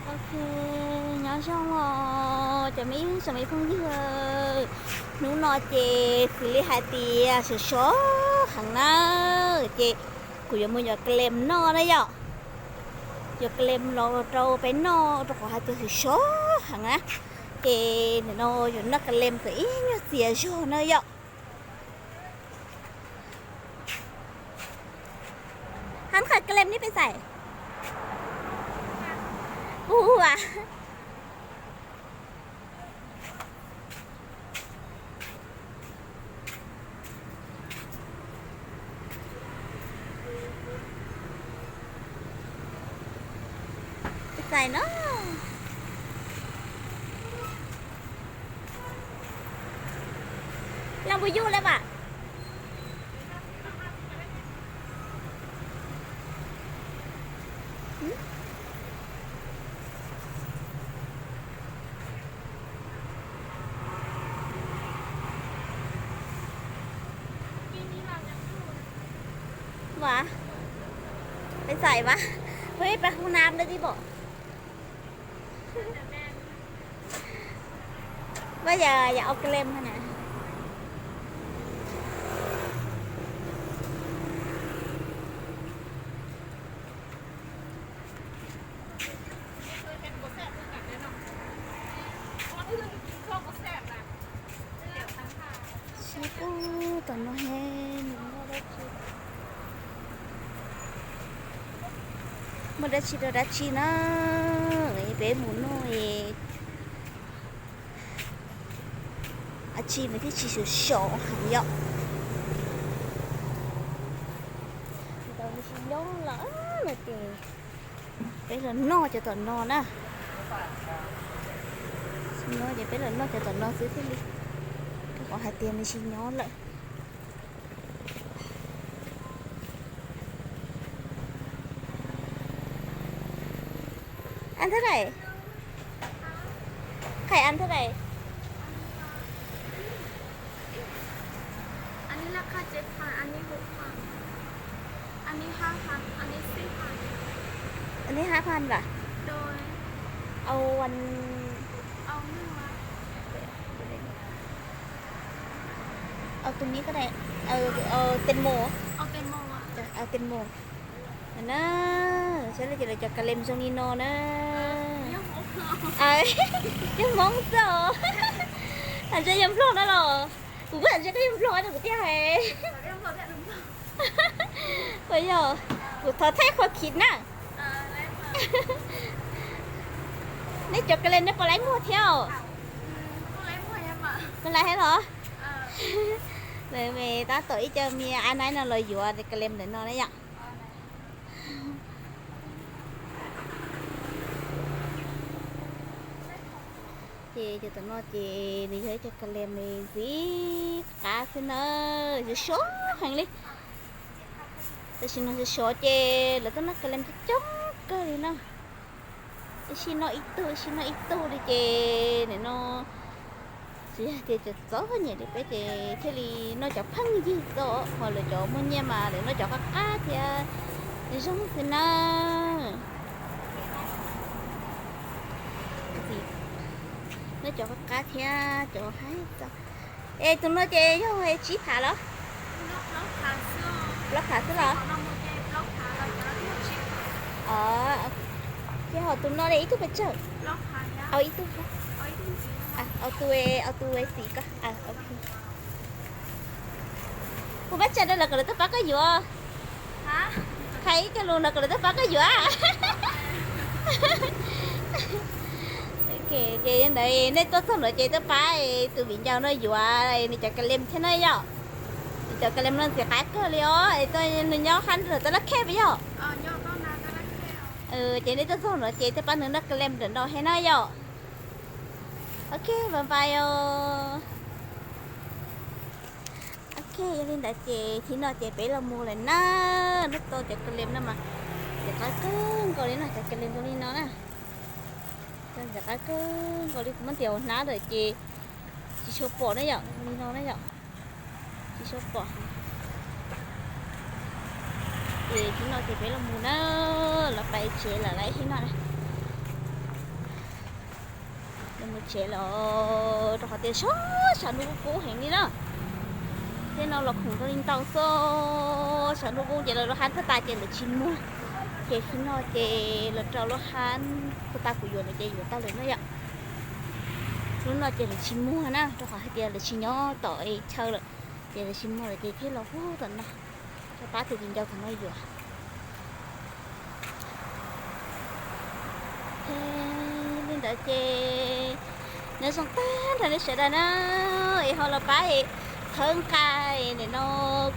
Ok, nyob zoo os cov me ib tsoom me phooj ywg. Hnub no ces xws li hais tias sov sov heev na, ces kuv yuav mus yuav kalem noj na yom. Yuav kalem los rau peb noj rau qhov hais tias sov sov heev na. Ces nim no yuav noj kalem kom ib nyuag txias zog na yom. Hab qhov kalem ni peb xais. Ua, peb xais no. Los puas yuj lawm vam? Vas, peb xais vas, peb peb hoob nam lawm tib pom. Vas yog yog ua kalem na. Seb puag tom no he nws muaj dab tsi, muaj dab tsi rau dab tsi na, peb mus noj. Dab tsi nws thiaj tsis sov sov heev yom. Tsis nyob lawm no ces peb los noj cov tom no na. Tsis nyob ces peb los noj cov tom no xwb thiaj li, rau qhov hais tias nws tsis nyob lawm. Ăn thế này. Khay ăn thế này. Ani laj kha tsev phan, ani hauv phan, ani hab phan, ani sib phan. Ani hab phan lawm? Au, au, tus ni ko ne, au, tes mus, au, tes mus. Na, saib li ces lawv cov kalem zoo li no na. Yog Hmoob xwb os. Has ntshe yog Nplog na los? Kuv kuj has ntshe koj yog Nplog no kuv thiaj hais. Ua yog, kuv thov thaij qhov khiv na. Nej cov kalem nej puas laib muag thiab? Puas laib thiab los? Tab tom ib co me ab naib no los yuav kalem ntawm no na yom. Ces cov tom no ces nws yog ib co kalem ntxim qab xwb na, sov sov heev li. Tam sim no sov sov ces lawv tuaj noj kalem coob coob kawg li na. Ib sij noj ib tug, ib sij noj ib tug li ces nim no tsis yog tias txom txom nyem li peb ces thiaj li noj cov pheej yig txo, ho lawv cov muaj nyiaj mas lawv noj cov qab qab thiab zoo xwb na. Noj cov qab qab thiab cov haib txo. Es tus no ces yog tsib phav los? Plaub phav xwb los? Ces ho tus no li ib tug pes tsawg? Au ib tug, au tus, au tus txiv ko. Kuv pab tsa rau lawv kom lawv tuaj pab koj yuav. Qhia ib co lus no kom lawv tuaj pab koj yuav. Ces ntawd nej tuaj txog no ces tuaj pab tus viv ncaus no yuav nws cov kalem thiab na yom. Nws cov kalem no ntxim qab kawg li os, nws nyob qab nram Tab Laj Khej puas yog? Ces nej tuaj txog no ces tuaj pab nws noj kalem ntawm no thiab na yom. Ok, bye bye os. Ok, yog li ntawd ces thaum no ces peb los mus lawm na. Noj tau cov kalem no mas ntxim qab kawg nkaus li no, cov kalem zoo li no na. Ntxim qab kawg nkaus li, kuv muab ntim hauv hnab lawm ces tsis tshua pom na yom, li no na yom. Tsis tshua pom. Ces thaum no ces peb los mus na, los pais tsev lawm thiab no na. tsev lawm, rau qhov tias sab sab ntuj kub heev li na. Tej no los khoom rau li ntau xwb, sab ntuj kub ces lawv lub hab tuag tas ces lawv tsis muag. Ces hnub no ces lawv rau lub hab tuag tas kuv yuav lawm ces yuav tau lawm na yom. Hnub no ces lawv tsis muag na, rau qhov hais tias lawv tsis nyob tom chaw lawm, ces lawv tsis muag lawm ces thiaj los hu tom no, rau pab tus viv ncaus tom no yuav. Li ntawd ces nyob zoo tag nrho nej sawv daws na, es ho los pab txhawb nqa nim no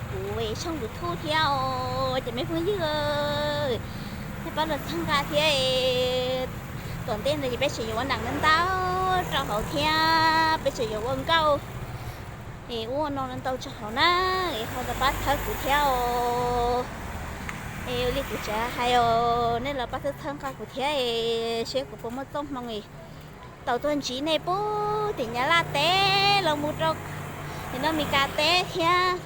kuv tshooj YouTube thiab os cov me phooj ywg, nej pab los txhawb nqa thiab. Tom ntej no ces peb tseem yuav ua neej ntau rau hauv thiab peb tseem yuav ua nkauj es ua no ntau rau hauv na, es ho los pab txhawb kuv thiab os. Es li kuv tseem hais os, nej los pab txhawb txhawb nqa kuv thiab es seb kuv puas muaj txoj hmoo es tau tuaj ntsib nej puag tim Nyab Laj teb los mus rau nim no Mes Kas teb thiab,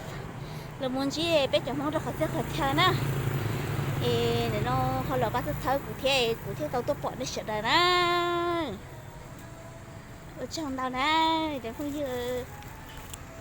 los mus ntsib peb cov Hmoob rau qhov txhia qhov chaw na. Es nim no ho los pab txhawb txhawb kuv thiab es kuv thiaj tau tuaj pom nej sawv daws na. Ua tsaug ntau na cov phooj ywg.